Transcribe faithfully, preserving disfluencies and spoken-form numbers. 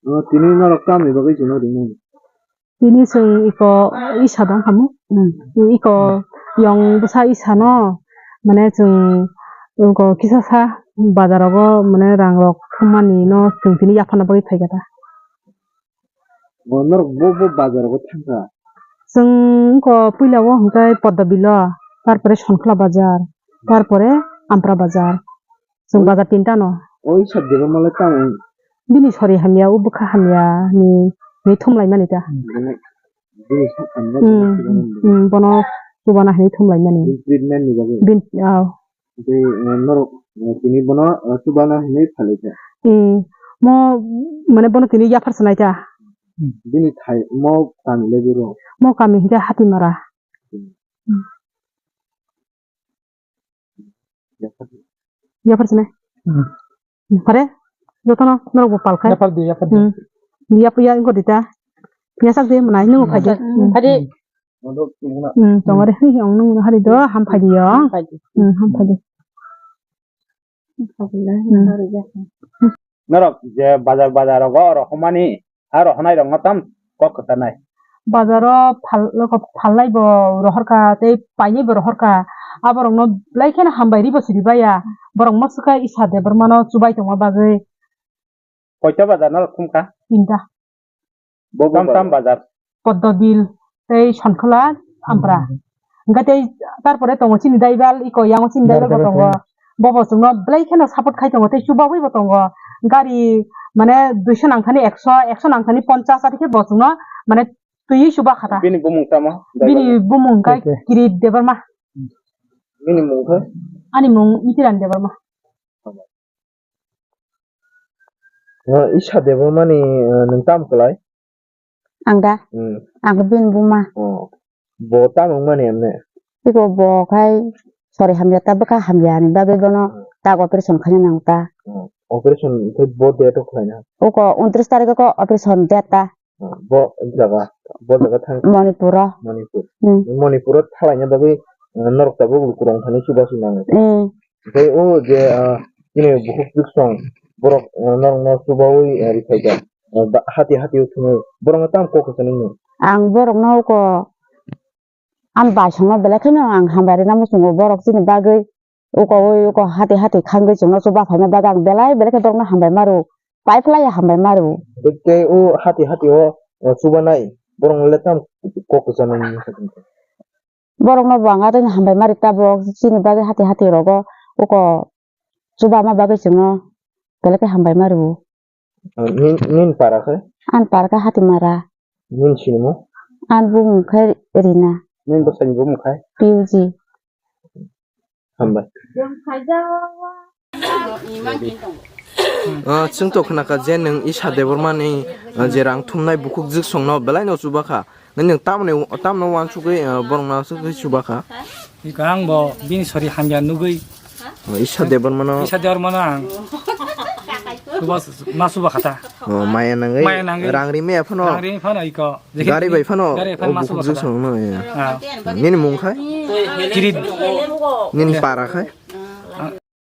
O, tini norok tamni bagwi chwngno ringmani? Tini chwng iko isa dong hamu. Hmm. Iko yong bwsa isa no, mane chwng iko kisa sa bazar rogo mane rang rok thumani no chwng tini yaphana bagwi phaikha ta. O, norok bo, bo bazar rogo thangkha? Chwng iko puila o hwnkhe Podda Bilo, tarpore Sonkla bazar, tarpore Ampra bazar. Chwng bazar tinta no. O isa Debbarma le tamo? Bini sori hamya, o bwkha hamya ni, ni thumlaimani ta. Bini, bini sak hamya. Hmm, hmm, bono chubana hinwi thumlaimani. Bini treatment ni bagwi. Bin, ah. Tei, eh, norok, eh, tini bono, eh, chubana hinwi phalai kha. Hmm, mo, mane bono tini yaphar sanai ta. Bini thai, mo kami le biro? Mo kami hinkhe Hatimara. Hmm. Yaphar sinai. Hmm. Pare, jotono norok bo pal khai. Yaphar di, yaphar di. Hmm. Yap, ya, ingko dita. Yasak di, manai, nungo phai di. Hmm. Phai di. Hmm. Hmm, tongo re, hi, ong nung hari do, ham phai di yo. Ham phai di. Hmm, ham phai di. Hmm. Norok je bazar, bazar rogo rohormani, a rohornai rokno tam kok kwchanai. Bazaro phal-, phalnai bo rohorkha, tei painai bo rohorkha. Aborokno belai kheno hambai ribo siribaya. Borok moswkha Isha Debbarmano chubai tongma bagwi. Koita bazar norok thumkha? Tinta. Bo tam tam bazar? Poddobil, tei Sonkhola, Ampra. Hmm. Hingke tei tarpore tongo chini daibal, iko yango chini daibal bo tongo. Bo bo chwngno belai kheno support khai tongo, tei chubaui bo tongo. Gari, mane, duiso nangthani ekso, ekso nangthani ponchas, ati khe bo chwngno, mane, twiwi chuba kha ta. Bini bumung tamo? Bini bumung khe Kirit Debbarma. Bini mung khe? Ani mung Mitirani Debbarma. Tamo. O, Isha Debbarmani, o, nwng tamo kwlai? Ang da? Hmm. Ang bini buma. O. Bo tamo wngmani emne? Iko bo khai sori hamya ta bwkha hamya ni bagwi bono tak operation khaina nango ta. Hmm. Operation khe bo date o khlaina? Oko untris tarikh o operation date ta. Hmm. Bo jaga, bo jaga thang? Manipur o. Manipur. Hmm. Manipur o thalaina bagwi, eh, norok tabuk lukurok thani chubachu nango. Hmm. Tei o je, ah, chini bukhuk chwksong borok, ah, norokno chubaui, ah, riphaikha. Ah, ba-, hati hati o thumui borokno tamo kok kwchangni nung? Ang borokno oko ani baisongno belai kheno ang hambai rwna muchungo, borok chini bagwi uko ui uko hati hati khangwi chwngno chuba phaima bagwi ang belai belai khe borokno hambai ma rwo, paiphlai hambai ma rwo. Tei o hati hati o, o chubanai borokno le tamo kok kwchangni nung? Borokno bo ang athaino hambai ma rwi tabok chini bagwi hati hati rogo uko chubama bagwi chwngno belai khe hambai ma rwo. Nin, nin para khe? An para khe Hatimara. Nin sinimo? An bumung khe Rina. Nin bwsani bumung khe? P U G. Hambai. Ah, chwng to khna kha je nwng Isha Debbarmani, ah, je rang thumnai bukhuk jwksongno belai no chuba kha. Nwng tamni, tamno uansugwi, ah, borokno aswkgwi chuba kha. Iko ang bo bini sori hamya nugwi. Oh, Isha Debbarmano. Isha Debbarmano ang. Chuba, ma chuba kha ta. Oh, maya nangwi. Maya nangwi. Rang rimaya phano. Rang rimaya phano iko. Gari bai phano. Gari bai phano oh, ma chuba kha ta. Bukhuk jwksongno, ya. Ah. Nini mung khai? Kirit. Nini para khai?